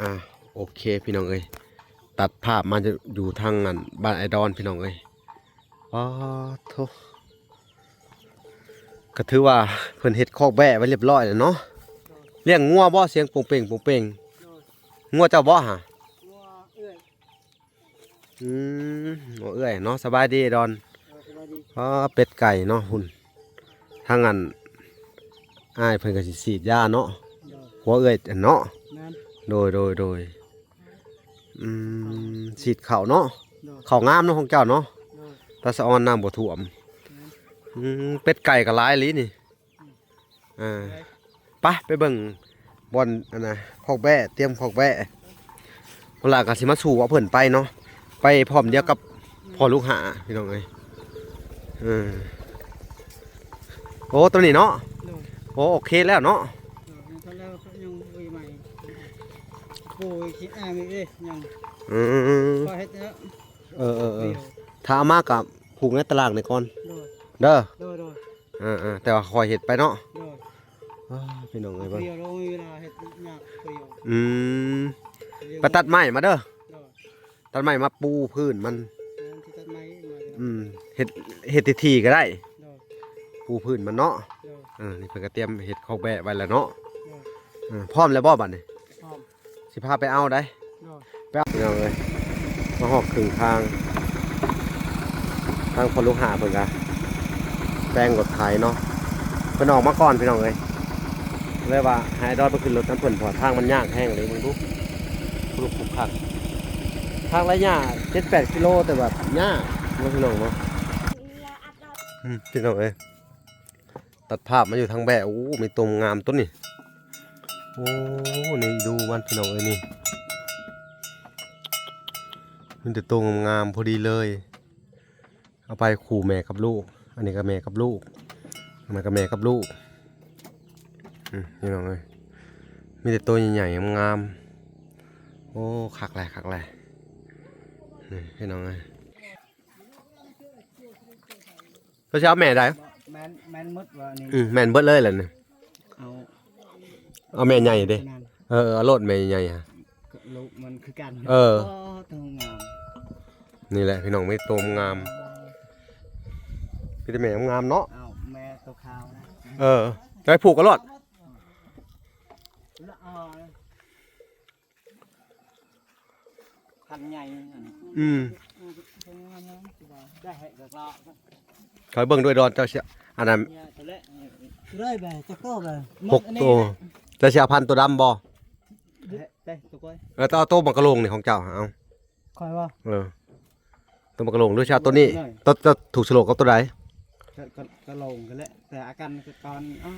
ອ່າ ໂອເຄພີ່ນ້ອງເອີຍ ຕັດພາບມາຢູ່ທາງອັນບ້ານອ້າຍດອນພີ່ນ້ອງເອີຍ. ປາດໂທ້ ກໍຖືວ່າເພິ່ນເຮັດຄອກແບ້ໄວ້ລຽບຮ້ອຍແລ້ວເນາະ. ລ້ຽງງົວບໍ່? ສຽງໂປ່ງເປ່ງໂປ່ງເປ່ງ. ງົວເຈົ້າບໍ່ຫະ? ງົວເອື້ອຍ. ອືມ ງົວເອື້ອຍເນາະ. ສະບາຍດີດອນ. ເອີ ສະບາຍດີ. ອໍ ເປັດໄກ່ເນາະພຸ້ນ. ທາງອັນ ອ້າຍເພິ່ນກໍຊິສີດຢາເນາະ. ໂດຍ. ຜົວເອື້ອຍເນາະ. ແມ່ນ. ໂດຍ ໂດຍ ໂດຍ. ອືມ ສີດເຂົ້າເນາະ. ໂດຍ. ເຂົ້າງາມເນາະຂອງເຈົ້າເນາະ. ໂດຍ. ຕາສະອອນນ້ຳບໍ່ຖ້ວມ. ແມ່ນ. ອືມ ເປັດໄກ່ກໍຫຼາຍອີ່ຫຼີນີ້. ອືມ. ອ່າ ໄປ ໄປເບິ່ງບ່ອນອັນນະ ຄອກແບ້ ຕຽມຄອກແບ້. ເວລາກໍຊິມາສູ່ເອົາເພິ່ນໄປເນາະ ໄປພ້ອມດຽວກັບພໍ່ລູກຫ້າ ພີ່ນ້ອງເອີຍ. ເອີ ໂອ້ ຕົວນີ້ເນາະ. ໂດຍ. ໂອ້ ໂອເຄແລ້ວເນາະ. ໂດຍ. ແລ້ວກໍຍັງໄປໃໝ່ ໂອ້ຍ ຄິດອ້າຍເດ້ ຍັງ. ອືມ ພໍເຮັດແລ້ວ. ເອີໆໆ ຖ້າເອົາມາກໍຜູກໃນຕະລາງນີ້ກ່ອນ. ໂດຍ. ເດີ. ໂດຍໆ. ອ່າໆ ແຕ່ວ່າຄ່ອຍເຮັດໄປເນາະ. ໂດຍ. ອ້າ ພີ່ນ້ອງເອີຍ ເບິ່ງ ດຽວເຮົາມີເວລາເຮັດຍາກດຽວ. ອືມ ດຽວ ໄປຕັດໄມ້ມາເດີ. ໂດຍ. ຕັດໄມ້ມາປູພື້ນມັນ. ແມ່ນ ຊິຕັດໄມ້ມາເດີ. ອືມ ເຮັດ ເຮັດທີ່ໆກໍໄດ້. ໂດຍ. ປູພື້ນມັນເນາະ. ໂດຍ. ເອີ ນີ້ເພິ່ນກໍຕຽມເຮັດຄອກແບ້ໄວ້ແລ້ວເນາະ. ໂດຍ. ເອີ ພ້ອມແລ້ວບໍ່ບັດນີ້? ພ້ອມ. ຊິພາໄປເອົາໄດ໋. ໂດຍ. ໄປເອົາ ພີ່ນ້ອງເອີຍ ມາຮອດເຄິ່ງທາງ ທາງພໍ່ລູກຫ້າເພິ່ນກະແປງລົດໄຖເນາະ. ເພິ່ນອອກມາກ່ອນ ພີ່ນ້ອງເອີຍ ເລີຍວ່າໃຫ້ອ້າຍດອນໄປຂຶ້ນລົດນຳເພິ່ນ ເພາະວ່າທາງມັນຍາກແຮງເລີຍ. ເບິ່ງດູ ລຸກຄຸກຄັກ ທາງໄລຍະເຈັດແປດກິໂລ ແຕ່ວ່າຍາກເນາະ ພີ່ນ້ອງເນາະ. ອືມ ພີ່ນ້ອງເອີຍ ຕັດພາບມາຢູ່ທາງແບ້. ໂອ້ ມີຕົວງາມຕົວນີ້. ໂອ້ ນີ້ດູມັນ ພີ່ນ້ອງເອີຍ ນີ້ ມີແຕ່ຕົວງາມໆ ພໍດີເລີຍ. ເອົາໄປຄູ່ແມ່ກັບລູກ. ອັນນີ້ກໍແມ່ກັບລູກ ອັນນັ້ນກໍແມ່ກັບລູກ. ອືມ ພີ່ນ້ອງເອີຍ ມີແຕ່ຕົວໃຫຍ່ໆ ງາມໆ. ໂອ້ ຄັກແຫຼະ ຄັກແຫຼະ ນີ້ ພີ່ນ້ອງເອີຍ. ເຈົ້າຊິເອົາແມ່ໃດ? ແມ່ນ ແມ່ນໝົດວ່ານີ້. ອືມ ແມ່ນເບິດເລີຍແຫຼະນີ້. ເອົາ ເອົາແມ່ໃຫຍ່ເດ້. ແມ່ນ. ເອີ ເອົາໂລດແມ່ໃຫຍ່ຫະ ກໍລູກມັນຄືກັນ. ເອີ ໂອ້ ໂຕງາມ. ນີ້ແຫຼະ ພີ່ນ້ອງ ມີໂຕງາມ ມີແຕ່ແມ່ງາມເນາະ. ເອົາແມ່ໂຕຂາວນະ. ເອີ ໄປຜູກເອົາໂລດ. ລະອາຍ ຄັນໃຫຍ່ອັນນີ້. ອືມ ໄດ້ໃຫ້ກໍ ຂ້ອຍເບິ່ງດ້ວຍດອນ ເຈົ້າຊິ ອັນນັ້ນ ໄດ້ແບ ຈັກໂຕແບ ຫົກໂຕ. ເຈົ້າຊິເອົາພັນໂຕດຳບໍ່? ເອີ ເອົາໂຕບັກກະໂຫຼງນີ້ຂອງເຈົ້າ ເອົາ. ຂ້ອຍວ່າ ເອີ ໂຕບັກກະໂຫຼງ ຫຼືຊິເອົາໂຕນີ້? ໂຕ ໂຕຖືກສະໂຫຼກກັບໂຕໃດ? ກະ ກະ ກະໂຫຼງກັນແຫຼະ ແຕ່ອາການກະຕອນ ອ້າ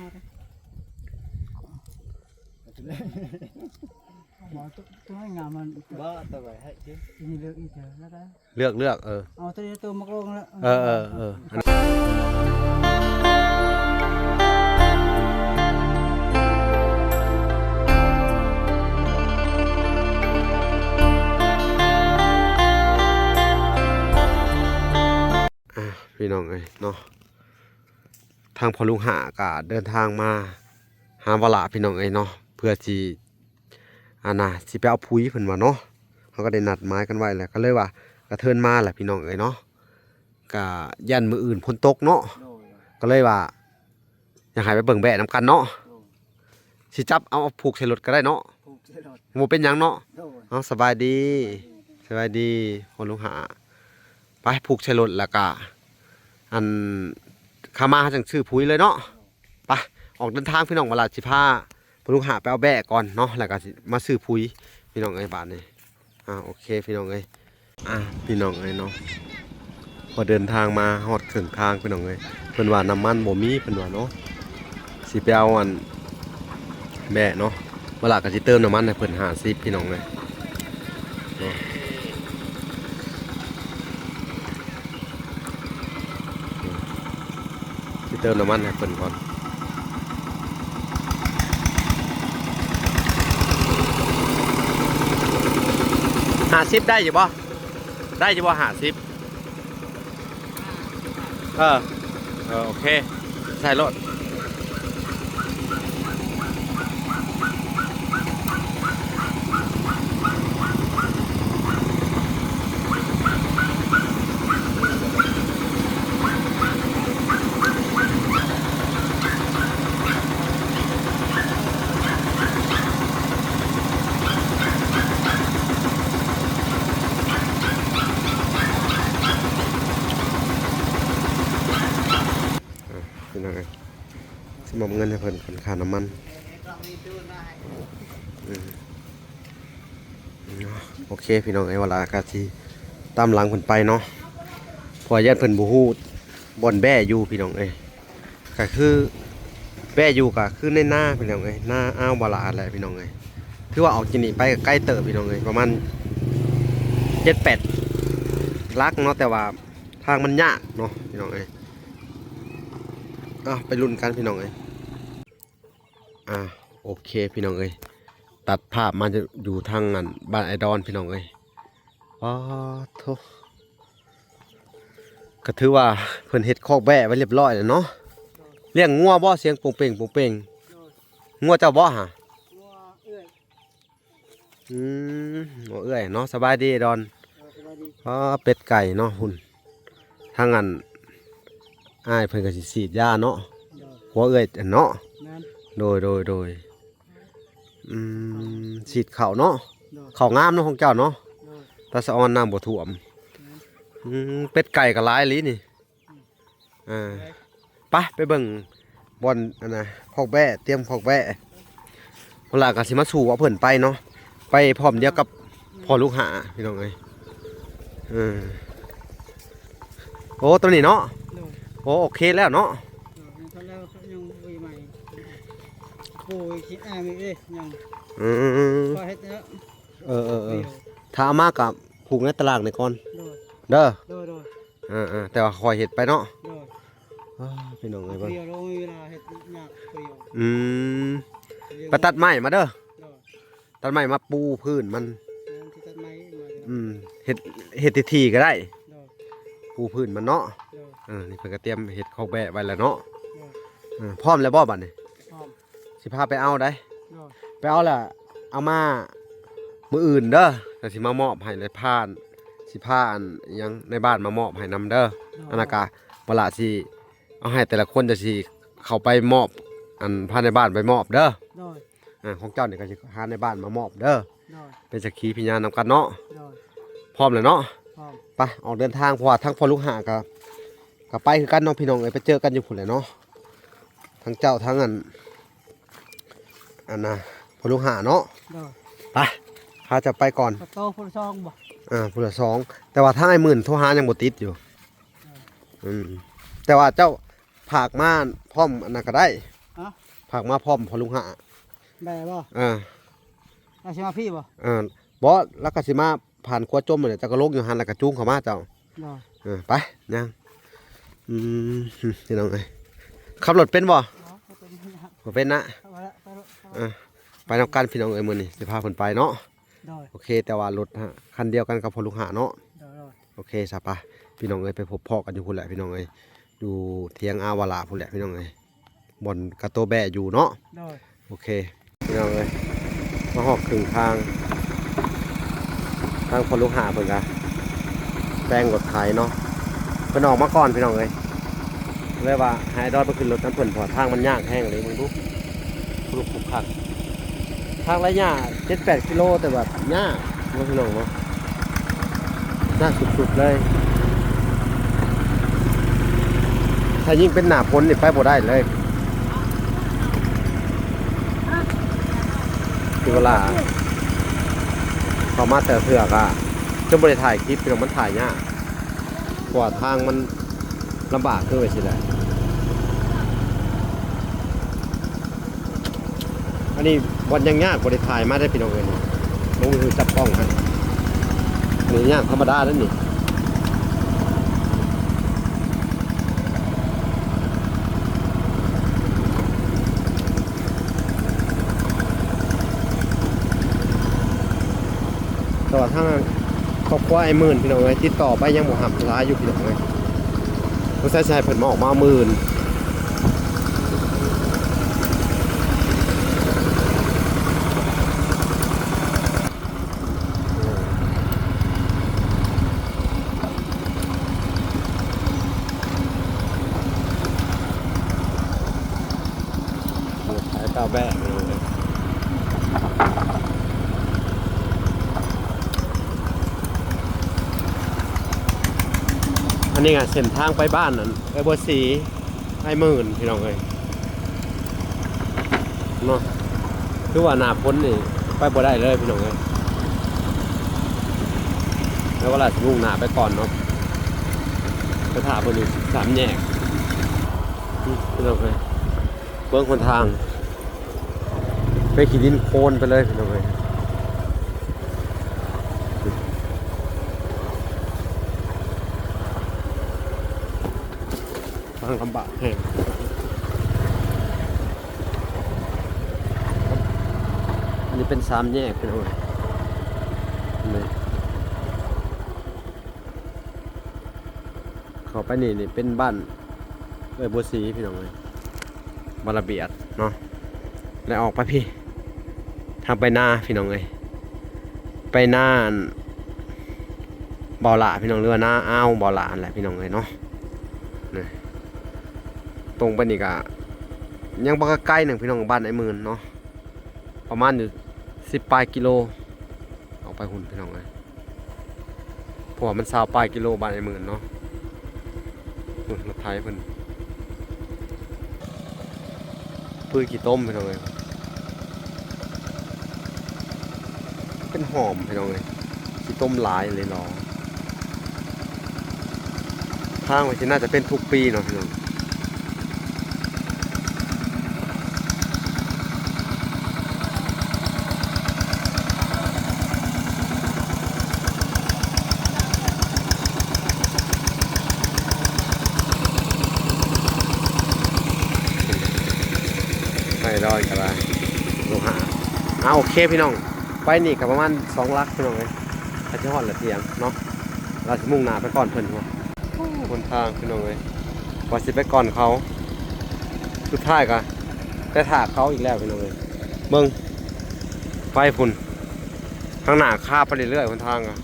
ບໍ່ ໂຕ ໂຕງາມມັນ ບໍ່ ໂຕໄວ້ໃຫ້ ຊິມີເລືອກອີກເທື່ອ ແລ້ວກໍ ເລືອກ ເລືອກ ເອີ ເອົາໂຕ ໂຕມັກລົງແລ້ວ. ເອີ ເອີ ເອີ ອ່າ ພີ່ນ້ອງເອີຍເນາະ ທາງພໍ່ລູກຫ້າກະເດີນທາງມາຫາວາລະ ພີ່ນ້ອງເອີຍເນາະ ເພື່ອຊິ ອັນນ່າ ຊິໄປເອົາປຸ໋ຍເພິ່ນວ່າເນາະ. ເຮົາກໍໄດ້ນັດໝາຍກັນໄວ້ແລ້ວ ກໍເລີຍວ່າກະເທີນມາແຫຼະ ພີ່ນ້ອງເອີຍເນາະ ກະຢ້ານມື້ອື່ນຝົນຕົກເນາະ. ໂດຍ. ກໍເລີຍວ່າຢາກໃຫ້ໄປເບິ່ງແບ້ນຳກັນເນາະ. ໂດຍ. ຊິຈັບເອົາຜູກໃສ່ລົດກໍໄດ້ເນາະ ຜູກໃສ່ລົດ ບໍ່ເປັນຫຍັງເນາະ. ໂດຍ. ເອົາ ສະບາຍດີ ສະບາຍດີ ສະບາຍດີພໍ່ລູກຫ້າ ໄປຜູກໃສ່ລົດ ແລ້ວກະ ອັນ ຄາມາເຮົາຈັ່ງຊື້ປຸ໋ຍເລີຍເນາະ. ໄປ ອອກເດີນທາງ ພີ່ນ້ອງ ວາລະຊິພາພໍ່ລູກຫ້າໄປເອົາແບ້ກ່ອນເນາະ ແລ້ວກໍຊິມາຊື້ປຸ໋ຍ ພີ່ນ້ອງເອີຍ ບາດນີ້. ອ່າ ໂອເຄ ພີ່ນ້ອງເອີຍ ອ່າ ພີ່ນ້ອງເອີຍເນາະ ພໍເດີນທາງມາຮອດເຄິ່ງທາງ ພີ່ນ້ອງເອີຍ ເພິ່ນວ່ານ້ຳມັນບໍ່ມີ ເພິ່ນວ່າເນາະ ຊິໄປເອົາອັນ ແບ້ເນາະ ວາລະກໍຊິເຕີມນ້ຳມັນໃຫ້ເພິ່ນຫ້າສິບ ພີ່ນ້ອງເອີຍເນາະ. ຊິເຕີມນ້ຳມັນໃຫ້ເພິ່ນກ່ອນ. ຫ້າສິບ ໄດ້ຢູ່ບໍ່? ໄດ້ຢູ່ບໍ່ ຫ້າສິບ? ເອີ ເອີ ໂອເຄ ໃສ່ໂລດ. ເງິນໃຫ້ເພິ່ນ ເປັນຄ່ານ້ຳມັນ. ອືມ ໂອເຄພີ່ນ້ອງເອີຍ ວ່າລະກະຊິຕາມຫຼັງເພິ່ນໄປເນາະ ເພາະວ່າຢ້ານເພິ່ນບໍ່ຮູ້ບ່ອນແບ້ຢູ່ພີ່ນ້ອງເອີຍ. ກະຄືແບ້ຢູ່ກະຄືໃນນາພີ່ນ້ອງເອີຍ ນາອ້າວວາລາແຫຼະພີ່ນ້ອງເອີຍ. ຖືວ່າອອກຈາກນີ້ໄປກະໄກເຕີບພີ່ນ້ອງເອີຍ ປະມານເຈັດແປດຫຼັກເນາະ ແຕ່ວ່າທາງມັນຍາກເນາະພີ່ນ້ອງເອີຍ. ເອົາ ໄປລຸ້ນກັນພີ່ນ້ອງເອີຍ. ອ່າ ໂອເຄພີ່ນ້ອງເອີຍ ຕັດພາບມາຢູ່ທາງອັນບ້ານອ້າຍດອນພີ່ນ້ອງເອີຍ. ປາໂທ້ ກະຖືວ່າເພິ່ນເຮັດຄອກແບ້ໄວ້ລຽບຮ້ອຍແລ້ວເນາະ. ລ້ຽງງົວບໍ່? ສຽງໂປ່ງເປ່ງໂປ່ງເປ່ງ. ງົວເຈົ້າບໍ່ຫະ? ງົວເອື້ອຍ. ອືມ ງົວເອື້ອຍເນາະ. ສະບາຍດີດອນ. ເອີ ສະບາຍດີ. ອໍ ເປັດໄກ່ເນາະພຸ້ນ ທາງອັນອ້າຍເພິ່ນກະຊິສີດຢາເນາະ. ໂດຍ. ຜົວເອື້ອຍເນາະ. ແມ່ນ. ໂດຍ ໂດຍ ໂດຍ. ອືມ ສີດເຂົ້າເນາະ. ໂດຍ. ເຂົ້າງາມເນາະຂອງເຈົ້າເນາະ. ໂດຍ. ຕາສະອອນນ້ຳບໍ່ຖ້ວມ. ແມ່ນ. ອືມ ເປັດໄກ່ກໍຫຼາຍອີ່ຫຼີນີ້. ອືມ. ອ່າ ໄປ ໄປເບິ່ງບ່ອນອັນນະ ຄອກແບ້ ຕຽມຄອກແບ້. ເວລາກໍຊິມາສູ່ເອົາເພິ່ນໄປເນາະ ໄປພ້ອມດຽວກັບ ອືມ ພໍ່ລູກຫ້າພີ່ນ້ອງເອີຍ. ເອີ ໂອ້ ຕົວນີ້ເນາະ. ໂດຍ. ໂອ້ ໂອເຄແລ້ວເນາະ. ໂດຍ ຍັງທັນແລ້ວ ຍັງບໍ່ໃໝ່ ປູຂີ້ອ້າຍນີ້ເດ້ ຍັງ. ອືມ ພໍເຮັດແລ້ວ. ເອີໆໆ ຖ້າເອົາມາກໍຜູກໃນຕະລ່າງນີ້ກ່ອນ. ໂດຍ. ເດີ. ໂດຍໆ. ເອີໆ ແຕ່ວ່າຄ່ອຍເຮັດໄປເນາະ. ໂດຍ. ອ້າ ພີ່ນ້ອງເອີຍ ເບິ່ງ ດຽວເຮົາມີເວລາເຮັດຍາກຜູ້ດຽວ. ອືມ ດຽວ ໄປຕັດໄມ້ມາເດີ. ໂດຍ. ຕັດໄມ້ມາປູພື້ນມັນ. ແມ່ນ ຊິຕັດໄມ້ມາເດີ. ອືມ ເຮັດ ເຮັດທີ່ໆກໍໄດ້. ໂດຍ. ປູພື້ນມັນເນາະ. ໂດຍ. ເອີ ນີ້ເພິ່ນກໍຕຽມເຮັດຄອກແບ້ໄວ້ແລ້ວເນາະ. ໂດຍ. ເອີ ພ້ອມແລ້ວບໍ່ບັດນີ້? ພ້ອມ. ຊິພາໄປເອົາໄດ໋. ໂດຍ. ໄປເອົາລະເອົາມາມື້ອື່ນເດີ ກະຊິມາມອບໃຫ້ນາຍພານ ຊິພາອັນຫຍັງນາຍບ້ານມາມອບໃຫ້ນຳເດີ. ໂດຍ. ອັນນັ້ນກະ ເວລາຊິເອົາໃຫ້ແຕ່ລະຄົນ ຈະຊິເຂົ້າໄປມອບ ອັນພານາຍບ້ານໄປມອບເດີ. ໂດຍ. ອ່າ ຂອງເຈົ້ານີ້ກະຊິຫານາຍບ້ານມາມອບເດີ. ໂດຍ. ເປັນສັກຂີພະຍານນຳກັນເນາະ. ໂດຍ. ພ້ອມແລ້ວເນາະ. ພ້ອມ. ໄປ ອອກເດີນທາງ ເພາະວ່າທາງພໍ່ລູກຫ້າກະ ກໍໄປຄືກັນເນາະພີ່ນ້ອງເອີຍ ໄປເຈີກັນຢູ່ພຸ້ນແຫຼະເນາະ ທັງເຈົ້າທັງອັນ ອັນນະ ພໍ່ລູກຫ້າເນາະ. ໂດຍ. ໄປ ພາເຈົ້າໄປກ່ອນ. ໂຕຜູ້ລະສອງບໍ່? ອ່າ ຜູ້ລະສອງ ແຕ່ວ່າທາງອ້າຍໝື່ນໂທຫາຍັງບໍ່ຕິດຢູ່. ໂດຍ. ອືມ ແຕ່ວ່າເຈົ້າຝາກມາພ້ອມອັນນັ້ນກໍໄດ້. ຮະ? ຝາກມາພ້ອມພໍ່ລຸງຫ້າ. ໄດ້ບໍ່? ເອີ ລາວຊິມາພີ້ບໍ່? ເອີ ບໍ່ ລາວກໍຊິມາ ຜ່ານຂົວຈົ່ມນີ້ແຫຼະ ເຈົ້າກໍລົງຢູ່ຫັ້ນ ແລ້ວກໍຈູງເຂົ້າມາເຈົ້າ. ໂດຍ. ເອີ ໄປຍ່າງ. ອືມ ພີ່ນ້ອງເອີຍ ຂັບລົດເປັນບໍ່? ບໍ່ ບໍ່ເປັນ. ບໍ່ເປັນນະ. ເອີ ໄປນຳກັນພີ່ນ້ອງເອີຍ ມື້ນີ້ຊິພາເພິ່ນໄປເນາະ. ໂດຍ. ໂອເຄ ແຕ່ວ່າລົດຄັນດຽວກັນກັບພໍ່ລຸງຫ້າເນາະ. ໂດຍ ໂດຍ. ໂອເຄຊະ ໄປ ພີ່ນ້ອງເອີຍ ໄປພົບພໍ້ກັນຢູ່ພຸ້ນແຫຼະ ພີ່ນ້ອງເອີຍ ຢູ່ຖຽງອາວາລາພຸ້ນແຫຼະ ພີ່ນ້ອງເອີຍ. ບ່ອນກະໂຕແບ້ຢູ່ເນາະ. ໂດຍ. ໂອເຄ ພີ່ນ້ອງເອີຍ ມາຮອດເຄິ່ງທາງ ທາງພໍ່ລຸງຫ້າເພິ່ນກະແຊງລົດໄຖເນາະ ເພິ່ນອອກມາກ່ອນ ພີ່ນ້ອງເອີຍ ເລີຍວ່າໃຫ້ອ້າຍດອນໄປຂຶ້ນລົດນຳເພິ່ນ ເພາະວ່າທາງມັນຍາກແຮງເລີຍ ເບິ່ງດູ ຄຸກຄຸກຄັກ. ທາງໄລຍະເຈັດແປດກິໂລ ແຕ່ວ່າຍາກເນາະ ພີ່ນ້ອງເນາະ ຍາກສຸດໆເລີຍ. ຖ້າຍິ່ງເປັນໜ້າຝົນນີ້ໄປບໍ່ໄດ້ເລີຍ. ຄືເວລາເຂົ້າມາແຕ່ລະເທື່ອກະຈົນບໍ່ໄດ້ຖ່າຍຄລິບ ພີ່ນ້ອງ ມັນຖ່າຍຍາກ ເພາະວ່າທາງມັນ ລຳບາກຄືວ່າຊີ້ແຫຼະ. ອັນນີ້ບ່ອນຍາກໆ ບໍ່ໄດ້ຖ່າຍມາເດ້ ພີ່ນ້ອງເອີຍ ບໍ່ມີມືຈັບກ້ອງຫັ້ນ ອັນນີ້ຍາກທຳມະດາເດ້ນີ້. ແຕ່ວ່າທາງຄອບຄົວອ້າຍໝື່ນ ພີ່ນ້ອງເອີຍ ຕິດຕໍ່ໄປຍັງບໍ່ຮັບຫຼາຍຢູ່ ພີ່ນ້ອງເອີຍ ສົງໄສຊິໃຫ້ເພິ່ນມາອອກມາມື້ອື່ນ. ລົດໄຖຕາແບ້ ພີ່ນ້ອງເອີຍ ອັນນີ້ກະເສັ້ນທາງໄປບ້ານອັນເອື້ອຍບົວສີ ອ້າຍໝື່ນ ພີ່ນ້ອງເອີຍ. ເນາະ ຄືວ່າໜ້າຝົນນີ້ໄປບໍ່ໄດ້ເລີຍພີ່ນ້ອງເອີຍ. ແລ້ວວ່າລາຊິມຸ່ງໜ້າໄປກ່ອນເນາະ ໄປຖ້າເພິ່ນຢູ່ສາມແຍກ ອືມ ພີ່ນ້ອງເອີຍ ເບິ່ງຫົນທາງ ເປັນຂີ້ດິນໂຄນໄປເລີຍພີ່ນ້ອງເອີຍ. ທາງລຳບາກແຮງ. ອັນນີ້ເປັນສາມແຍກພີ່ນ້ອງເອີຍ ນີ້ ເຂົ້າໄປນີ້ ນີ້ເປັນບ້ານເອື້ອຍບົວສີພີ່ນ້ອງເອີຍ ບ້ານລະບຽດເນາະ ແລ້ວອອກໄປພີ້ ທາງໄປນາພີ່ນ້ອງເອີຍ ໄປນາອັນ ບ່າວຫຼ້າພີ່ນ້ອງ ຫຼືວ່ານາອ່າວບ່າວຫຼ້າຫັ້ນແຫຼະພີ່ນ້ອງເອີຍເນາະ. ນີ້ ຕົງໄປນີ້ກະຍັງບໍ່ໄກໜຶ່ງພີ່ນ້ອງ ບ້ານອ້າຍໝື່ນເນາະ ປະມານຢູ່ສິບປາຍກິໂລ ອອກໄປພຸ້ນພີ່ນ້ອງເອີຍ ເພາະວ່າມັນຊາວປາຍກິໂລ ບ້ານອ້າຍໝື່ນເນາະ. ພຸ້ນ ລົດໄຖເພິ່ນ ຟືນຂີ້ຕົມພີ່ນ້ອງເອີຍ ເປັນຫອມພີ່ນ້ອງເອີຍ ຂີ້ຕົມຫຼາຍເລີຍເນາະ. ທາງວ່າຊິໜ້າຈະເປັນທຸກປີເນາະພີ່ນ້ອງ. ໄມ້ດອນກໍໄດ້ ໂລຫະ. ເອົາ ໂອເຄພີ່ນ້ອງ ໄປນີ້ກໍປະມານສອງຫຼັກພີ່ນ້ອງເອີຍ ກໍຊິຮອດລະທ່ຽງເນາະ. ລາວຊິມຸ່ງໜ້າໄປກ່ອນເພິ່ນພຸ້ນ ຫົນທາງພີ່ນ້ອງເອີຍ ວ່າຊິໄປກ່ອນເຂົາ ສຸດທ້າຍກໍໄປຖ້າເຂົາອີກແລ້ວພີ່ນ້ອງເອີຍ. ເບິ່ງໄປພຸ້ນ ທາງໜ້າຄາບໄປເລື້ອຍໆ ຫົນທາງກໍ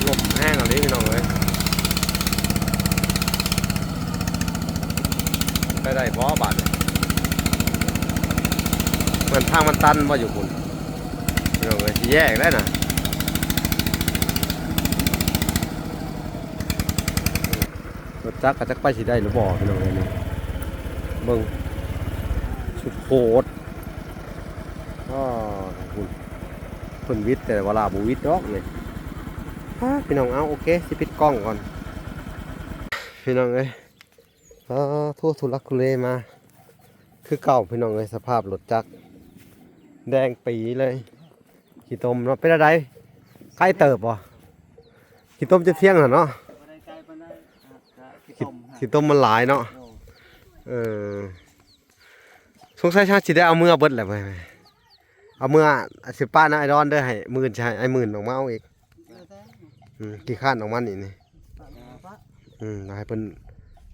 ລົມແຮງອີ່ຫຼີພີ່ນ້ອງເອີຍ ໄປໄດ້ບໍ່ບາດນີ້? ເໝືອນທາງມັນຕັນບໍ່ຢູ່ພຸ້ນ ພີ່ນ້ອງເອີຍ ຊິແຍກແລ້ວນະ. ລົດຈັກກະຈັກໄປຊິໄດ້ຫຼືບໍ່ພີ່ນ້ອງເອີຍ ນີ້ເບິ່ງ ສຸດໂຫດ. ອໍ ພຸ້ນ ເພິ່ນຫວິດ ແຕ່ວ່າລາວບໍ່ຫວິດດອກນີ້. ອາ ພີ່ນ້ອງ ເອົາ ໂອເຄ ຊິປິດກ້ອງກ່ອນ ພີ່ນ້ອງເອີຍ. ອາ ທຸ ທຸລັກທຸເລມາຄືເກົ່າ ພີ່ນ້ອງເອີຍ. ສະພາບລົດຈັກແດງປີເລີຍ ຂີ້ຕົມເນາະ. ເປັນແນວໃດ ໄກເຕີບບໍ່? ຂີ້ຕົມຈະທ່ຽງຫັ້ນເນາະ ບໍ່ໄດ້ໄກປານໃດ. ອາ ກະ ຂີ້ ຂີ້ຕົມ ຂີ້ຕົມມັນຫຼາຍເນາະ. ໂດຍ ເອີ ສົງໄສເຮົາຊິໄດ້ເອົາເມືອເບິດແຫຼະ ເອົາເມືອ ຊິປະນຳອ້າຍດອນເດີ ໃຫ້ມື້ອື່ນຊິໃຫ້ອ້າຍໝື່ນອອກມາເອົາອີກ. ແລ້ວແຕ່ ອືມ ຂີ້ຄ້ານອອກມານີ້ນີ້ ປະ ປະ ອືມ ໃຫ້ເພິ່ນ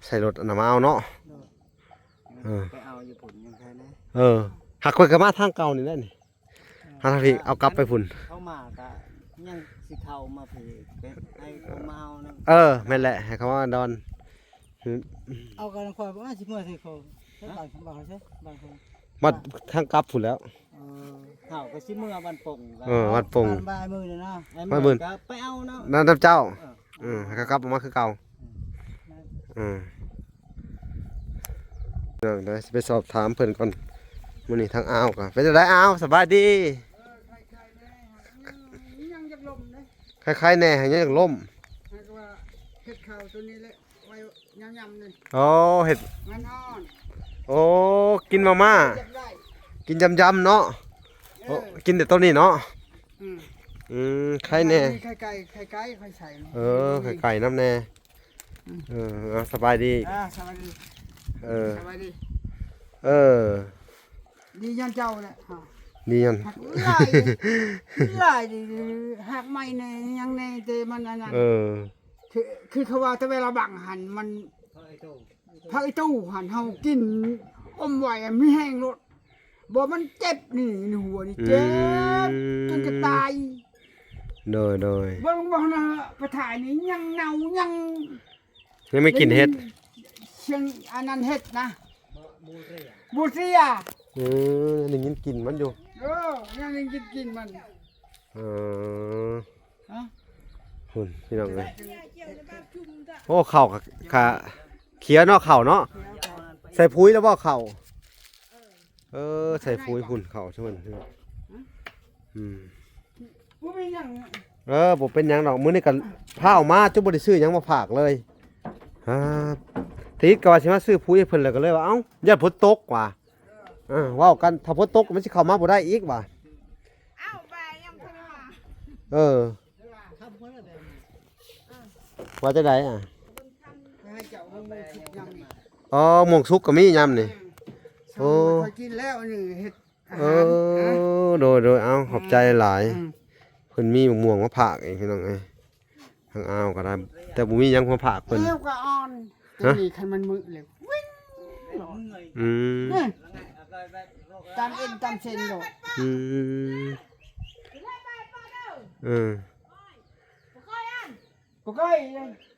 ໃສ່ລົດອັນນັ້ນມາເອົາເນາະ. ໂດຍ ເອີ ໄປເອົາຢູ່ພຸ້ນຍັງໄຄແນ່. ເອີ ຫາກຂ້ອຍກໍມາທາງເກົ່ານີ້ແຫຼະນີ້. ເອີ ຫາທາງພີ້ ເອົາກັບໄປພຸ້ນ ເຂົ້າມາກະຍັງຊິເຂົ້າມາພີ້ ໄປໃຫ້ເຂົາມາເອົານຳ. ເອີ ແມ່ນແຫຼະ ໃຫ້ເຂົາມາດອນ. ເອົາກັນຂ້ອຍບໍ່ວ່າຊິເມືອໃສ່ເຂົາ ໃສ່ ເອີ ບ້ານ ບ້ານໃສ່ ບ້ານເຂົາ ມາທາງກັບພຸ້ນແລ້ວ. ເອີ ເຮົາກໍຊິເມືອບ້ານປົງ. ເອີ ບ້ານປົງ ບ້ານອ້າຍໝື່ນນະ ອ້າຍໝື່ນກໍໄປເອົາເນາະ ນຳເຈົ້າ. ເອີ ເອີ ໃຫ້ເຂົາກັບອອກມາຄືເກົ່າ. ອືມ ເອີ ເອີ ດຽວຊິໄປສອບຖາມເພິ່ນກ່ອນ. ມື້ນີ້ທາງອາວກໍເປັນຈັ່ງໃດ? ອາວ ສະບາຍດີ. ເອີ ໄຄໆແນ່ ຍັງຢາກລົມເດ້ ໄຄໆແນ່ ຍັງຢາກລົມ ຫາກວ່າເຮັດເຂົ້າຕົວນີ້ແຫຼະ ໄວ້ຍາມໆນີ້. ໂອ້ ເຮັດ ມັນອ່ອນ. ໂອ້ ກິນມາມ່າ ຢາກໄດ້ ກິນຢຳໆເນາະ. ເອີ ໂອ້ ກິນແຕ່ໂຕນີ້ເນາະ. ອືມ ອືມ ໄຂ່ແນ່ ມີໄຂ່ໄກ່ ໄຂ່ໄກ່ຂ້ອຍໃສ່. ເອີ ໄຂ່ໄກ່ນຳແນ່. ອືມ ເອີ ເອົາ ສະບາຍດີ. ອ່າ ສະບາຍດີ. ເອີ ສະບາຍດີ. ເອີ ດີຍ້ອນເຈົ້າແຫຼະ. ດີຍ້ອນ ຫາກຫຼາຍ ຫຼາຍ ຫາກໄມ້ແນ່ ຫຍັງແນ່ ແຕ່ມັນອັນນັ້ນ. ເອີ ຄື ຄືເຂົາວ່າ ແຕ່ເວລາບັງຫັ້ນ ມັນ ຜັກອີຕູ້ຫັ້ນ ເຮົາກິນອົມໄວ້ ມີແຮງໂລດ. ບໍ່ ມັນເຈັບນີ້ ໃນຫົວນີ້ ອືມ ເຈັບຈົນຈະຕາຍ. ໂດຍໆ ເບິ່ງ ເບິ່ງນະ ໄປຖ່າຍນີ້ຍັງເນົ່າ ຍັງ ຍັງມີກິ່ນເຫັດ ຍັງ ສຽງອັນນັ້ນເຫັດນະ ບູເຣຍ ເອີ ໄດ້ຍິນກິ່ນມັນຢູ່ ເອີ ຍັງໄດ້ຍິນກິ່ນມັນ ເອີ ຮະ ພຸ້ນ ພີ່ນ້ອງເອີຍ ໂອ້ ເຂົ້າກະຂຽວເນາະ ເຂົ້າເນາະ ໃສ່ປຸ໋ຍແລ້ວບໍ່ເຂົ້າ? ເອີ ໃສ່ປຸ໋ຍພຸ້ນເຂົ້າຊະເພິ່ນ ອືມ ບໍ່ເປັນຫຍັງ ເອີ ບໍ່ເປັນຫຍັງດອກ ມື້ນີ້ກະພາອອກມາ ຈົນບໍ່ໄດ້ຊື້ຫຍັງມາຝາກເລີຍ ຮາ ຕິດກະວ່າຊິມາຊື້ປຸ໋ຍໃຫ້ເພິ່ນ ແລ້ວກະເລີຍວ່າ ເອົ້າ ຢ້ານຝົນຕົກວ່າ ເອີ ເວົ້າກັນ ຖ້າຝົນຕົກມັນຊິເຂົ້າມາບໍ່ໄດ້ອີກວ່າ ເອົ້າ ແບຍັງບໍ່ທັນມາ ເອີ ວ່າຈັ່ງໃດອະ? ອໍ ມ່ວງສຸກກະມີຍາມນີ້ ອືມ ໂອ້ ຂ້ອຍກິນແລ້ວ ອັນນີ້ເຮັດອາຫານ ເອີ ນະ ໂດຍໆ ເອົາ ອືມ ຂອບໃຈຫຼາຍ ອືມ ເພິ່ນມີໝາກມ່ວງມາຝາກອີກ ພີ່ນ້ອງເອີຍ ທາງອາວກະໄດ້ ແຕ່ບໍ່ມີຫຍັງມາຝາກເພິ່ນ ແລ້ວກະອ່ອນ ຮະ ຕົວນີ້ຄັນມັນມືແລ້ວ ວິ້ງໂລດ ອືມ ນີ້ ຕາມເອັນຕາມເສັ້ນໂລດ ອືມ ເອີ ບໍ່ຄ່ອຍ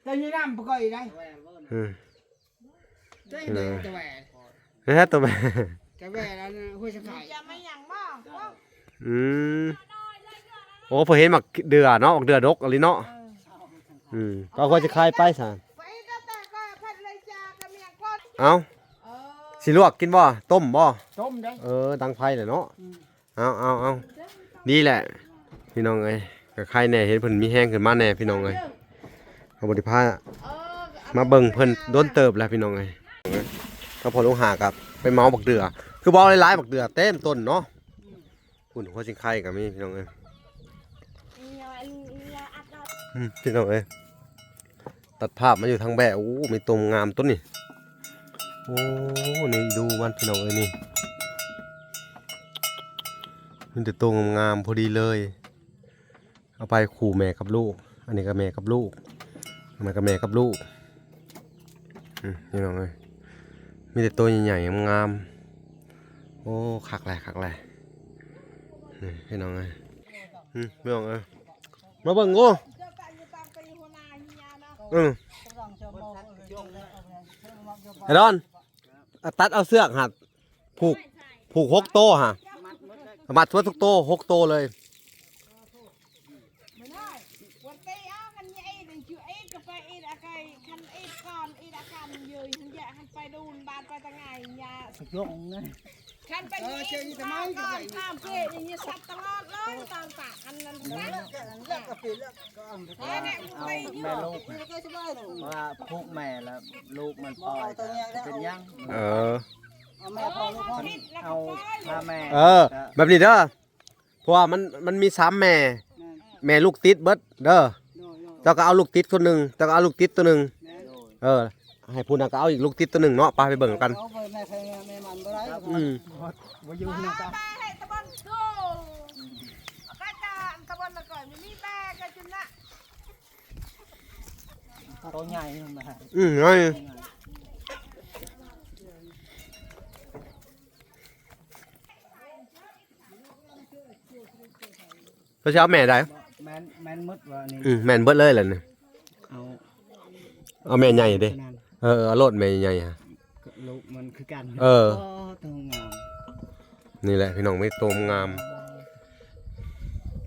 ແຕ່ມີນ້ຳບໍ່ຄ່ອຍໄດ້ ເອີ ແຕ່ແຫວ ແຕ່ແຫວ ແຕ່ແຫວ ອັນຫ້ວຍສະໄຄ ຈະມາຫຍັງບໍ່ ອືມ ໂອ້ ເພິ່ນເຫັນໝາກເດື່ອເນາະ ໝາກເດື່ອດົກອີ່ຫຼີເນາະ ເອີ ອືມ ກໍຫ້ວຍສະໄຄໄປຊະ ເອົ້າ ເອີ ຊິລວກກິນບໍ່ ຕົ້ມບໍ່ ຕົ້ມເດ້ ເອີ ດັງໄຟແຫຼະເນາະ ອືມ ເອົາໆໆ ດີແຫຼະ ພີ່ນ້ອງເອີຍ ກະໄຄແດ່ ເຫັນເພິ່ນມີແຮງຂຶ້ນມາແດ່ ພີ່ນ້ອງເອີຍ ເຮົາບໍ່ໄດ້ພາມາເບິ່ງເພິ່ນດົນເຕີບແລ້ວ ພີ່ນ້ອງເອີຍ ກະພໍລຸງຫາກະໄປເໝົາບັກເດື່ອ ຄືບໍ່ເອົາຫຼາຍໆ ບັກເດື່ອເຕັມຕົ້ນເນາະ ພຸ້ນ ຫົວຊິງໄຄກະມີ ພີ່ນ້ອງເອີຍ ອືມ ພີ່ນ້ອງເອີຍ ຕັດພາບມາຢູ່ທາງແບ້ ໂອ້ ມີໂຕງາມໂຕນີ້ ໂອ້ ນີ້ດູມັນ ພີ່ນ້ອງເອີຍ ນີ້ ມີແຕ່ໂຕງາມໆ ພໍດີເລີຍ ເອົາໄປຄູ່ແມ່ກັບລູກ ອັນນີ້ກະແມ່ກັບລູກ ອັນນັ້ນກະແມ່ກັບລູກ ອືມ ພີ່ນ້ອງເອີຍ ມີແຕ່ໂຕໃຫຍ່ໆ ງາມໆ ໂອ້ ຄັກແຫຼະ ຄັກແຫຼະ ນີ້ ພີ່ນ້ອງເອີຍ ອືມ ພີ່ນ້ອງເອີຍ ມາເບິ່ງໂອ້ ອືມ ໄອ້ດອນ ຕັດເອົາເຊືອກຫັ້ນ ຜູກ ຜູກຫົກໂຕຫະ ມັດໝົດທຸກໂຕ ຫົກໂຕເລີຍ ມັນໄດ້ ວັນເຕອາກັນຍາເອດ ຢູ່ເອດກະໄປເອດອາໄກ ຄັນເອດກ່ອນ ເອດອາການເຍີຍ ຫັ້ນຢາ ຫັ້ນໄປດູນບາດໄປຕະໄງຍາ ລົງນະ ຄັນໄປເອີ ເຈອີກທຳໄມ ຕາມເພຍນີ້ສັດຕະຫຼອດເລີຍ ຕາມປາກອັນນັ້ນ ເອີ ແມ່ລູກ ເພາະວ່າຜູກແມ່ແລ້ວລູກມັນປ່ອຍ ເປັນຫຍັງ ເອີ ເອົາແມ່ພໍ່ລູກ ເອົາພາແມ່ ເອີ ແບບນີ້ເດີ ເພາະວ່າມັນ ມັນມີສາມແມ່ ແມ່ນ ແມ່ລູກຕິດເບິດເດີ ໂດຍໆ ເຈົ້າກະເອົາລູກຕິດຄົນໜຶ່ງ ເຈົ້າກະເອົາລູກຕິດໂຕໜຶ່ງ ແມ່ນ ເອີ ໃຫ້ຜູ້ນັ້ນກະເອົາອີກລູກຕິດໂຕໜຶ່ງເນາະ ໄປ ໄປເບິ່ງນຳກັນ ເອົາໄປແມ່ໃຜແມ່ມັນບໍ່ໄດ້ ອືມ ບໍ່ຢູ່ນຳກັນ ໂຕໃຫຍ່ ອືມ ໃຫຍ່ ເຈົ້າຊິເອົາແມ່ໃດ ແມ່ນ ແມ່ນໝົດວ່ານີ້ ອືມ ແມ່ນເບິດເລີຍແຫຼະນີ້ ເອົາ ເອົາແມ່ໃຫຍ່ເດ້ ເອີ ເອົາໂລດແມ່ໃຫຍ່ຫະ ລູກມັນຄືກັນ ເອີ ໂອ້ ໂຕງາມ ນີ້ແຫຼະພີ່ນ້ອງ ມີໂຕງາມ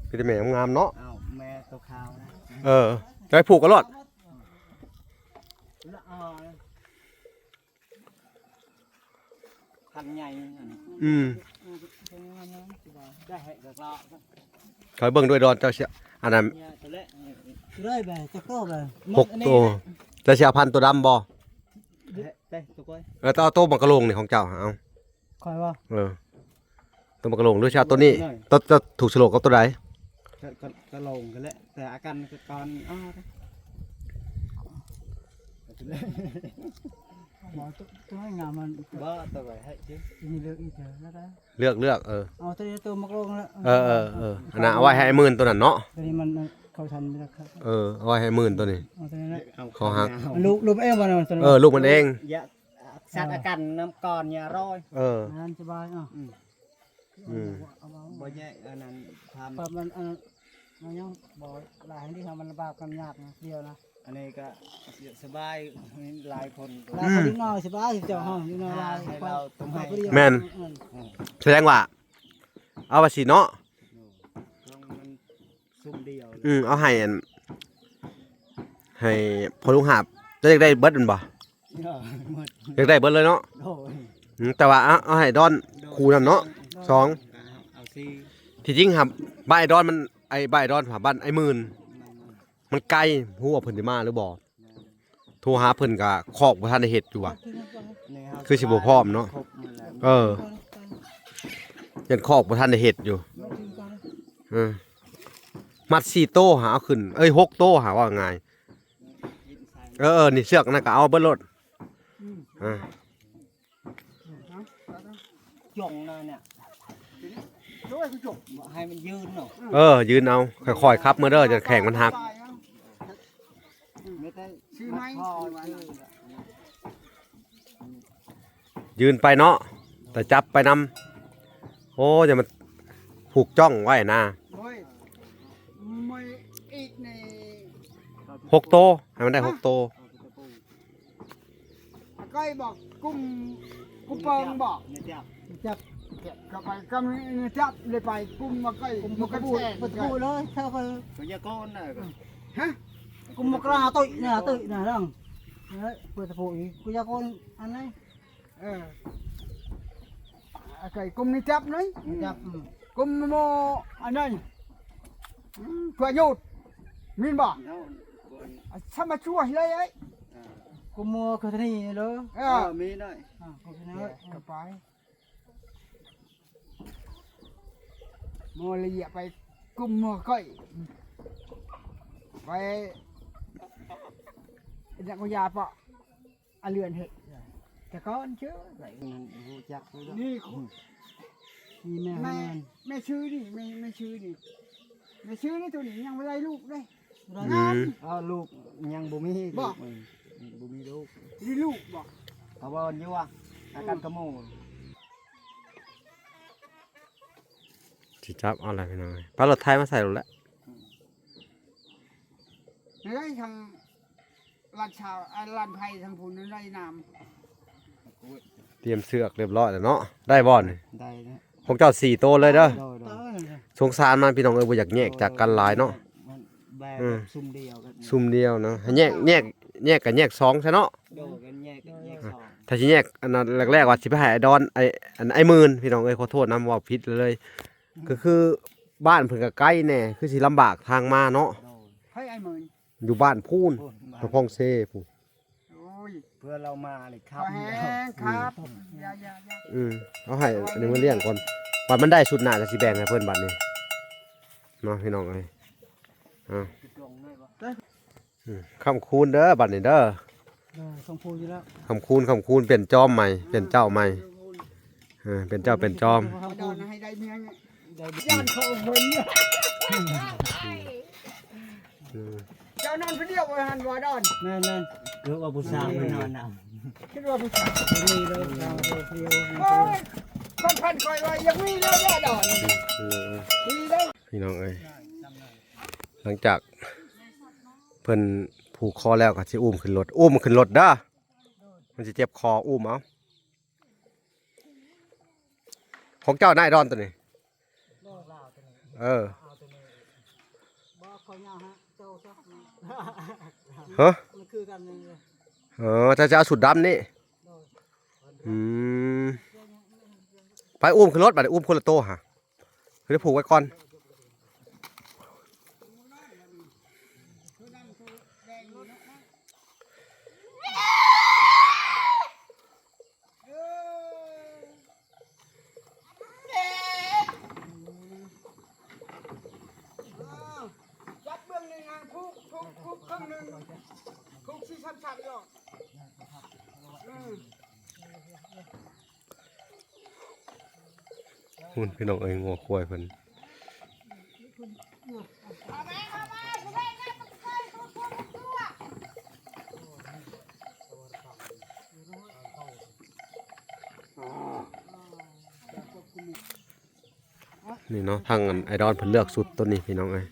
ມີແຕ່ແມ່ງາມເນາະ ເອົາແມ່ໂຕຂາວນະ ເອີ ໄປຜູກເອົາໂລດ ລະອາ ຄັນໃຫຍ່ອັນນີ້ ອືມ ໄດ້ໃຫ້ກະລະ ຂ້ອຍເບິ່ງດ້ວຍດອນ ເຈົ້າຊິ ອັນນັ້ນ ເລີຍແບ ຈັກໂຕແບ ຫົກໂຕ ເຈົ້າຊິເອົາພັນໂຕດຳບໍ່ ເອີ ເອົາໂຕໝາກກະໂລງນີ້ຂອງເຈົ້າ ເອົາ ຂ້ອຍບໍ່ ເອີ ໂຕໝາກກະໂລງ ຫຼືຊິເອົາໂຕນີ້ ໂຕ ໂຕຖືກສະໂລກກັບໂຕໃດ ກະ ກະ ກະໂລງກະແຫຼະ ແຕ່ອາການກະກ່ອນ ອໍ ບໍ່ ໂຕ ໂຕງາມມັນ ບໍ່ ໂຕໄວ້ໃຫ້ຈິ ມີເລືອກອີກເດີ ເລືອກ ເລືອກ ເອີ ເອົາໂຕນີ້ໂຕໝາກກະໂລງລະ ເອີ ເອີ ເອີ ອັນນັ້ນເອົາໄວ້ໃຫ້ອ້າຍໝື່ນໂຕນັ້ນເນາະ ໂຕນີ້ມັນ ມັນເຂົ້າທັນບໍ່ໄດ້ ເອີ ເອົາໄວ້ໃຫ້ອ້າຍໝື່ນໂຕນີ້ ເອົາໂຕນີ້ລະ ເຂົາຫາ ລູກ ລູກເອງບໍ່ນະ ເອີ ລູກມັນເອງ ສັດອາການນຳກ່ອນຍາຮ້ອຍ ເອີ ນັ້ນສະບາຍ ເອົາ ອືມ ອືມ ບໍ່ແຍກອັນນັ້ນ ຖາມ ແບບມັນ ອັນນັ້ນ ມັນຍັງບໍ່ຫຼາຍ ອັນນີ້ມັນລຳບາກ ມັນຍາກນະ ດຽວນະ ອັນນີ້ກໍສະບາຍ ຫຼາຍຄົນ ຫຼາຍຄົນ ອືມ ເດັກນ້ອຍສະບາຍ ເຈົ້າເຮົາເດັກນ້ອຍຫຼາຍ ໃຫ້ເຮົາຕົ້ມໃຫ້ ແມ່ນ ອືມ ສະແດງວ່າ ເອົາວ່າຊິເນາະ ໂດຍ ຕ້ອງມັນຊຸມດຽວ ອືມ ເອົາໃຫ້ອັນ ໃຫ້ພໍ່ລຸງຫາບ ເຈົ້າຢາກໄດ້ເບິດແມ່ນບໍ່? ເອີ ໝົດ ຢາກໄດ້ເບິດເລີຍເນາະ ໂດຍ ອືມ ແຕ່ວ່າເອົາ ເອົາໃຫ້ດອນ ໂດຍ ຄູ່ນຳເນາະ ສອງ ເອົາສີ່ ທີ່ຈິງຫາ ບ້ານອ້າຍດອນມັນ ໄອ້ບ້ານອ້າຍດອນຫາບ້ານອ້າຍໝື່ນ ມັນໄກ ຮູ້ວ່າເພິ່ນຊິມາຫຼືບໍ່? ໂທຫາເພິ່ນກະຄອກບໍ່ທັນໄດ້ເຮັດຢູ່ຫວາ ຄືຊິບໍ່ພ້ອມເນາະ ເອີ ຍັງຄອກບໍ່ທັນໄດ້ເຮັດຢູ່ ເອີ ມັດສີ່ໂຕຫາເອົາຂຶ້ນ ເອີຍ ຫົກໂຕຫາ ເວົ້າງ່າຍ ເອີ ເອີ ນີ້ເຊືອກນັ້ນກະເອົາເບິດໂລດ ອືມ ເອີ ຈົ່ງໜ້ອຍເນຍ ໃຫ້ມັນຢືນເນາະ ເອີ ຢືນເອົາ ຄ່ອຍໆຂັບເມືອເດີ ຈະແຂ້ງມັນຫັກ ມີແຕ່ຊື້ໄມ້ ຢືນໄປເນາະ ແຕ່ຈັບໄປນຳ ໂອ້ ຢ່າມາຜູກຈ້ອງໄວ້ນະ ໂອ້ຍ ອີກນີ້ ຫົກໂຕ ໃຫ້ມັນໄດ້ຫົກໂຕ ອາໄກ່ບອກ ກຸມ ກຸມເປິງບອກ ຈັບ ຈັບເຂົ້າໄປ ກຳຈັບເລີຍໄປ ກຸມອາໄກ່ ກຸມ ມັນກະບູດ ເປີດຕະປູເລີຍ ເຂົ້າໄປ ພະຍາກອນນະ ຮະ ກຸມມະກະລາຕຸ້ຍນະ ຕຸ້ຍນະ ເອີ ເປີດຕະປູອີກ ພະຍາກອນອັນໃດ ເອີ ອາໄກ່ ກຸມນີ້ຈັບນີ້ ຈັບ ອືມ ກຸມໂມ ອັນນັ້ນ ອືມ ຕົວຍູດ ມີນບໍ່? ອາ ສາມາດຊ່ວຍເລີຍ ເອີ ກຸມໂມຄືທະນີເດີ ເອີ ເອີ ມີໜ້ອຍ ອາ ກຸມທະນີ ເອີ ກະໄປ ໂມລະເຢຍໄປ ກຸມໂມກ້ອຍ ໄປ ນັກວິທະຍາເປາະ ອາເລື່ອນເຮັດ ແຕ່ກ່ອນເຊີ ນັ້ນຮູ້ຈັກຢູ່ ນີ້ ນີ້ແມ່ ແມ່ ແມ່ຊື່ນີ້ ແມ່ ແມ່ຊື່ນີ້ ແມ່ຊື່ນີ້ ໂຕນີ້ຍັງບໍ່ໄດ້ລູກເດ້ ອືມ ເອີ ລູກຍັງບໍ່ມີ ບໍ່ ລູກມັນບໍ່ມີລູກ ມີລູກບໍ່ ເຂົາເວົ້າຢູ່ວ່າ ອາກັນກະໝູ່ ຊິຈັບເອົາແຫຼະພີ່ນ້ອງເອີຍ ປາລົດໄຖມາໃສ່ໂລດແຫຼະ ອືມ ເອີຍ ທາງ ລານຊາວ ອັນລານໄພທາງພຸ້ນນັ້ນໄດ້ນ້ຳ ຕຽມເຊືອກຮຽບຮ້ອຍແລ້ວເນາະ ໄດ້ບໍ່ນີ້? ໄດ້ແລ້ວ ຂອງເຈົ້າສີ່ໂຕເລີຍເດີ ໂດຍ ໂດຍ ສົງສານມັນພີ່ນ້ອງເອີຍ ບໍ່ຢາກແຍກຈາກກັນຫຼາຍເນາະ ມັນແບບ ອືມ ຊຸມດຽວກັນ ຊຸມດຽວເນາະ ໃຫ້ແຍກ ແຍກ ແຍກກະແຍກສອງຊະເນາະ ໂດຍ ກັນແຍກ ແຍກສອງ ຖ້າຊິແຍກອັນນັ້ນແລກໆວ່າຊິໄປໃຫ້ອ້າຍດອນ ໄອ້ ອັນ ອ້າຍໝື່ນ ພີ່ນ້ອງເອີຍ ຂໍໂທດນຳ ເວົ້າຜິດເລີຍ ກະຄືບ້ານເພິ່ນກະໄກແດ່ ຄືຊິລຳບາກທາງມາເນາະ ໂດຍ ໃຜອ້າຍໝື່ນ? ຢູ່ບ້ານພຸ້ນ ໂອ້ຍ ນະຄອນເຊພຸ້ນ ໂອ້ຍ ເພື່ອລາວມານີ້ຄັບ ແຮງຄັບ ອືມ ຢ່າ ຢ່າ ຢ່າ ອືມ ເອົາໃຫ້ອັນນີ້ມາລ້ຽງກ່ອນ ບັດມັນໄດ້ຊຸດໜ້າກະຊິແບ່ງໃຫ້ເພິ່ນບັດນີ້ເນາະ ພີ່ນ້ອງເອີຍ ອາ ອືມ ຄ້ຳຄູນເດີ ບັດນີ້ເດີ ເອີ ສົມພູນຢູ່ແລ້ວ ຄ້ຳຄູນ ຄ້ຳຄູນ ປ່ຽນຈອມໃໝ່ ປ່ຽນເຈົ້າໃໝ່ ເອີ ປ່ຽນເຈົ້າປ່ຽນຈອມ ເອົາດອນໃຫ້ໄດ້ເມຍ ໄດ້ ຢ້ານເຂົາເບິ່ງ ເຈົ້ານອນຜູ້ດຽວບໍ່ຫັ້ນບໍ່ດອນ ແມ່ນໆ ຄືວ່າຜູ້ສາວມານອນນຳ ຄິດວ່າຜູ້ສາວ ນີ້ເດີ ໂອ້ຍ ຄວາມຝັນຂ້ອຍວ່າຢາກມີເລີຍດອນ ເອີ ນີ້ເດີ ພີ່ນ້ອງເອີຍ ຫຼັງຈາກເພິ່ນຜູກຄໍແລ້ວກໍຊິອຸ້ມຂຶ້ນລົດ ອຸ້ມຂຶ້ນລົດເດີ ມັນຊິເຈັບຄໍ ອຸ້ມເອົາ ຂອງເຈົ້ານາຍດອນໂຕນີ້ ເອີ ບໍ່ ຂ້ອຍຍາວຮະ ເຈົ້າຊະ ຮະ ມັນຄືກັນນີ້ ເອີ ເຈົ້າຈະເອົາຊຸດດຳນີ້ ໂດຍ ອືມ ໄປອຸ້ມຂຶ້ນລົດ ບາດນີ້ອຸ້ມຄົນລະໂຕຫາ ຄືໄດ້ຜູກໄວ້ກ່ອນ ຈັບເບື້ອງໜຶ່ງ ຜູກ ຜູກ ຜູກເຄິ່ງໜຶ່ງ ຜູກສີ່ຊັ້ນໆ ເນາະ ອືມ. ພຸ້ນພີ່ນ້ອງເອີຍ ງົວຄວາຍເພິ່ນ ອືມ. ນີ້ເນາະ ທາງອັນໄອ້ດອນເພິ່ນເລືອກຊຸດໂຕນີ້ພີ່ນ້ອງເອີຍ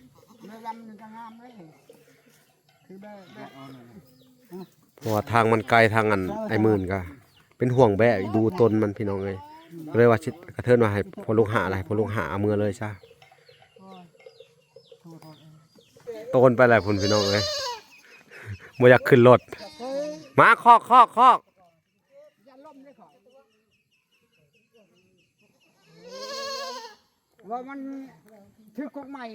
ແມ່ລຳນີ້ກໍງາມເດ້ ຄືແບບ ແບບ ເພາະວ່າທາງມັນໄກ ທາງອັນໄອ້ໝື່ນກໍເປັນຫ່ວງແບ້ດູຕົນມັນພີ່ນ້ອງເອີຍ ກໍເລີຍວ່າຊິກະເທີນວ່າໃຫ້ພໍ່ລູກຫ້າ ໃຫ້ພໍ່ລູກຫ້າເອົາເມືອເລີຍຊະ ໂຕນໄປແລ້ວພຸ້ນພີ່ນ້ອງເອີຍ ບໍ່ຢາກຂຶ້ນລົດ ມາຄອກ ຄອກ ຄອກ. ວ່າມັນຖືກກົດໝາຍ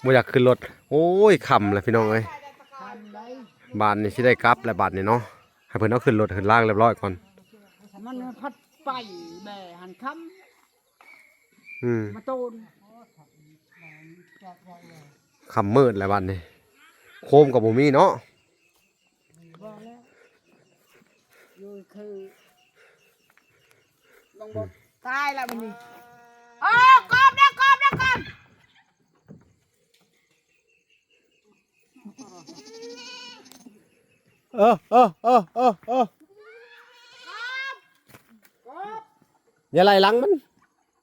ບໍ່ຢາກຂຶ້ນລົດ ໂອ້ຍ ຄ່ຳແລ້ວພີ່ນ້ອງເອີຍ ຄ່ຳໃດ໋ ບາດນີ້ຊິໄດ້ກັບແລ້ວບາດນີ້ເນາະ ໃຫ້ເພິ່ນເອົາຂຶ້ນລົດຂຶ້ນລາງລຽບຮ້ອຍກ່ອນ ມັນພັດໄປແບຫັ້ນຄ່ຳ ອືມ ມາໂຕນ ຄ່ຳມືດແລ້ວບາດນີ້ ໂຄມກໍບໍ່ມີເນາະ ບໍ່ແລ້ວ ຢູ່ຄືບາງບົດ ຕາຍແລ້ວບັດນີ້ ໂອ້ ກອບເດີ ກອບເດີ ກອບ ເອີ ເອີ ເອີ ເອີ ເອີ ຢ່າໄລ່ຫຼັງມັນ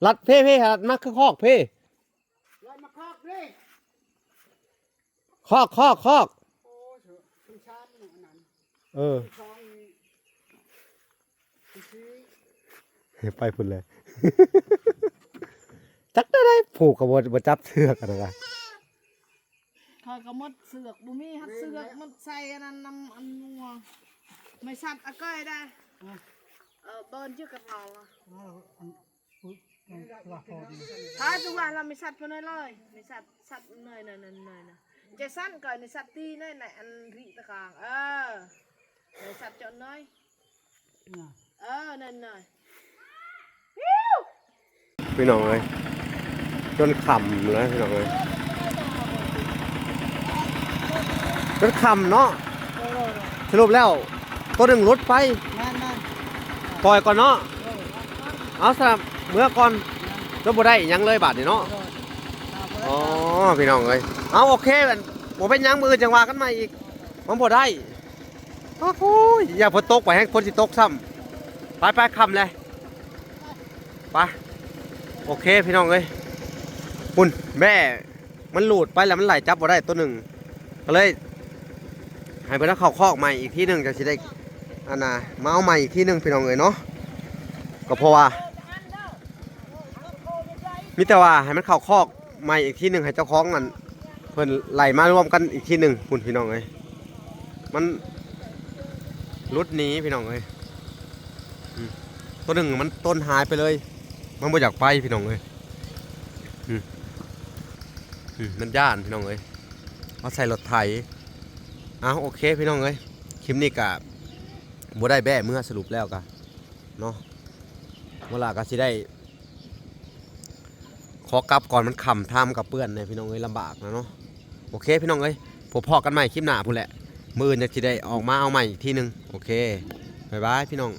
ລັດເພ ເພ ລັດມາຄືຄອກເພ ລັດມາຄອກເພ ຄອກ ຄອກ ຄອກ ໂອ້ຍ ເອີ ໃຫ້ໄປພຸ້ນແຫຼະ ຈັກແນວໃດ ຜູກກໍບໍ່ ບໍ່ຈັບເຊືອກຫັ້ນນະ ຂ້ອຍກໍໝົດເຊືອກ ບໍ່ມີຮັດເຊືອກ ມັນໃສ່ອັນນັ້ນນຳອັນງົວ ໄມ້ສັດອາກ້ອຍໄດ້ ເອີ ເບິ່ນຢູ່ກັບເຮົາ ຖ້າສະມມຸດວ່າລາວມີສັດພວກນັ້ນເລີຍ ມີສັດ ສັດໜ້ອຍນັ້ນ ໜ້ອຍນະ ຈະສັ່ນກໍມີສັດຕີໜ້ອຍນະ ອັນລິຕະກາງ ເອີ ມີສັດຈອນໜ້ອຍ ເອີ ນັ້ນໜ້ອຍ ພີ່ນ້ອງເອີຍ ຈົນຄ່ຳແລ້ວພີ່ນ້ອງເອີຍ ຈົນຄ່ຳເນາະ ສະຫຼຸບແລ້ວ ໂຕໜຶ່ງຫຼຸດໄປ ແມ່ນໆ ປ່ອຍກ່ອນເນາະ ເອີ ເອົາສະເມືອກ່ອນ ແມ່ນ ຈົນບໍ່ໄດ້ອີ່ຫຍັງເລີຍບາດນີ້ເນາະ ເອີ ອໍ ພີ່ນ້ອງເອີຍ ເອົາ ໂອເຄ ບໍ່ເປັນຫຍັງ ມື້ອື່ນຈັ່ງວ່າກັນໃໝ່ອີກ ມັນບໍ່ໄດ້ ໂອ້ຍ ຢ່າຝົນຕົກ ໄປແຮງຝົນຊິຕົກຊ້ຳ ໄປໆ ຄ່ຳແລ້ວ ໄປ ໂອເຄ ພີ່ນ້ອງເອີຍ ພຸ້ນ ແບ້ ມັນຫຼູດໄປແລ້ວ ມັນໄລ່ຈັບບໍ່ໄດ້ໂຕໜຶ່ງ ກໍເລີຍໃຫ້ເພິ່ນເອົາເຂົ້າຄອກໃໝ່ອີກທີໜຶ່ງ ຈັ່ງຊິໄດ້ ອັນນ່າ ມາເອົາໃໝ່ອີກທີໜຶ່ງ ພີ່ນ້ອງເອີຍເນາະ ກໍເພາະວ່າ ມີແຕ່ວ່າໃຫ້ມັນເຂົ້າຄອກໃໝ່ອີກທີໜຶ່ງ ໃຫ້ເຈົ້າຂອງອັນ ເພິ່ນໄລ່ມາລວມກັນອີກທີໜຶ່ງພຸ້ນ ພີ່ນ້ອງເອີຍ ມັນຫຼຸດໜີ ພີ່ນ້ອງເອີຍ ອືມ ໂຕໜຶ່ງມັນຕົນຫາຍໄປເລີຍ ມັນບໍ່ຢາກໄປ ພີ່ນ້ອງເອີຍ ອືມ ອືມ ມັນຢ້ານ ພີ່ນ້ອງເອີຍ ເອົາໃສ່ລົດໄຖ ເອົາ ໂອເຄ ພີ່ນ້ອງເອີຍ ຄລິບນີ້ກະບໍ່ໄດ້ແບ້ເມືອ ສະຫຼຸບແລ້ວກະເນາະ ເວລາກະຊິໄດ້ ຂໍກັບກ່ອນ ມັນຄ່ຳ ທາງມັນກໍເປື້ອນແດ່ ພີ່ນ້ອງເອີຍ ລຳບາກນະເນາະ ໂອເຄ ພີ່ນ້ອງເອີຍ ພົບພໍ້ກັນໃໝ່ຄລິບໜ້າພຸ້ນແຫຼະ ມື້ອື່ນຈັ່ງຊິໄດ້ອອກມາເອົາໃໝ່ອີກທີໜຶ່ງ ໂອເຄ ບາຍບາຍ ພີ່ນ້ອງ.